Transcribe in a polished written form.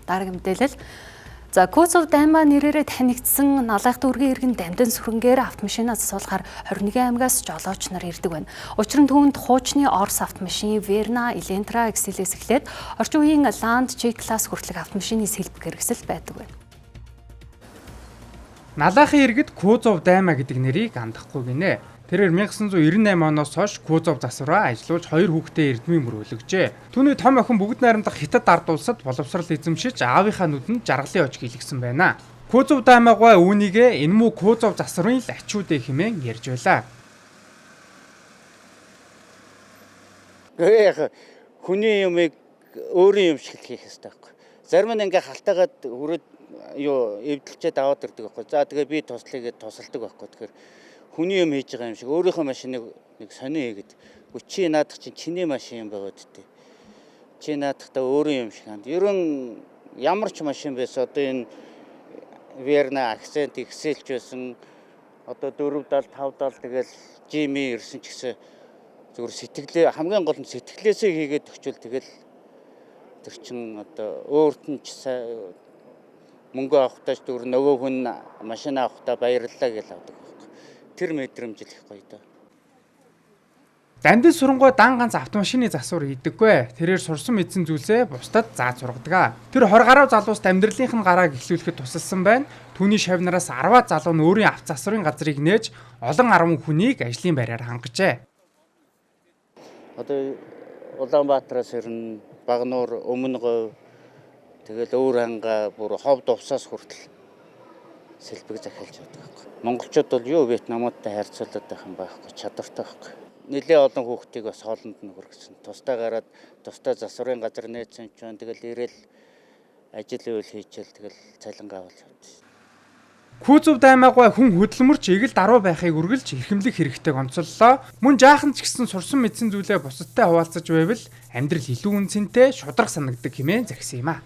Дараагийн мэдээлэл. За Кузов Даймаа нэрээрээ танигдсан Налайх дүүргийн иргэн Дамдин сүрэнгээр автомашинаас суулгахаар 21 аймагаас жолооч нар ирдэг байна. Учир нь түүнд хуучны Орос автомашин, Верна, Elantra, Excel-ээс эхлээд орчин үеийн Land G-класс хүртэлх автомашины сэлбэг хэрэгсэл байдаг байна. Налайхын иргэд Кузов Даймаа гэдэг нэрийг андахгүй гинэ. Тэрээр 1998 оноос хойш Кузов засвараа ажиллуулж хоёр хүүхдээ эрдмийн мөрөөлөгжээ. Түүний том охин бүгд найрамдах Хятад ард улсад боловсрал эзэмшиж аавынхаа нүдэнд жаргалын ож гийлгсэн байна. Кузов Даймаагаа үүнийгээ энэ муу Кузов засварын л ачуудэ хэмээн ярьж байлаа. Гээ яг хүний юмыг өөрийн юм шиг л хийх ёстой байхгүй. Зарим нь ингээ халтаагаад хүрээд юу эвдэлчээд аваад ирдэг байхгүй. За тэгээ би туслая гэд тусалдаг байхгүй. Тэгэхээр хүний юм хийж байгаа юм шиг өөрийнхөө машиныг нэг сонио хийгээд чи наадах чинь чиний машин юм байгаа гэдэг. Чи наадахтаа өөрийн юм шиг ханд. Ер нь ямар ч машин байсан одоо энэ Верна, Accent, Excel ч байсан одоо 470, 570 тэгэл Jimmy ирсэн ч гэсэн зүгээр сэтгэлээ хамгийн гол нь сэтгэлээсээ хийгээд өгчвөл тэгэл тэр чин одоо өөрт нь ч мөнгө авахтаа ч зүгээр нөгөө хүн машин авахтаа баярлалаа гэж авдаг. Тэр мэдрэмж л их гоё доо. Дамдин сурангуй дан ганц автомашины засвар хийдэггүй. Тэрээр сурсан мэдсэн зүйлсээ бусдад зааж сургадаг. Тэр 20 гаруй залууст амьдралынх нь гарааг эхлүүлэхэд тусалсан байна. Түүний шавнараас 10-аад залуу нь өөрийн авто засварын газрыг нээж олон 10 хүнийг ажлын байраар хангажээ. Одоо Улаанбаатараас ирнэ, Багнуур, Өмнө говь, тэгэл өөр ханга бүр хов дувсаас хүртэл сэлбэг захиалж байдаг байхгүй. Монголчууд бол юу Вьетнамуудтай харьцуулаад байх юм байхгүй, чадвартай байхгүй. Нэлээ олон хүүхдийг бас хоолнд нь хүргэсэн. Тусдаа гараад тусдаа засварын газар нээсэн ч байна. Тэгэл ирээл ажил үйл хийчихэл тэгэл цалингаа авал явдаг. Кузов Даймаагаа хүн хөдөлмөрч эгэл даруй байхыг үргэлж эрхэмлэх хэрэгтэйг онцоллоо. Мөн жаахан ч гэсэн сурсан мэдсэн зүйлээ бусадтай хуваалцаж байвал амьдрал илүү үнцэнтэй шударга санагддаг хэмээн загсан юм а.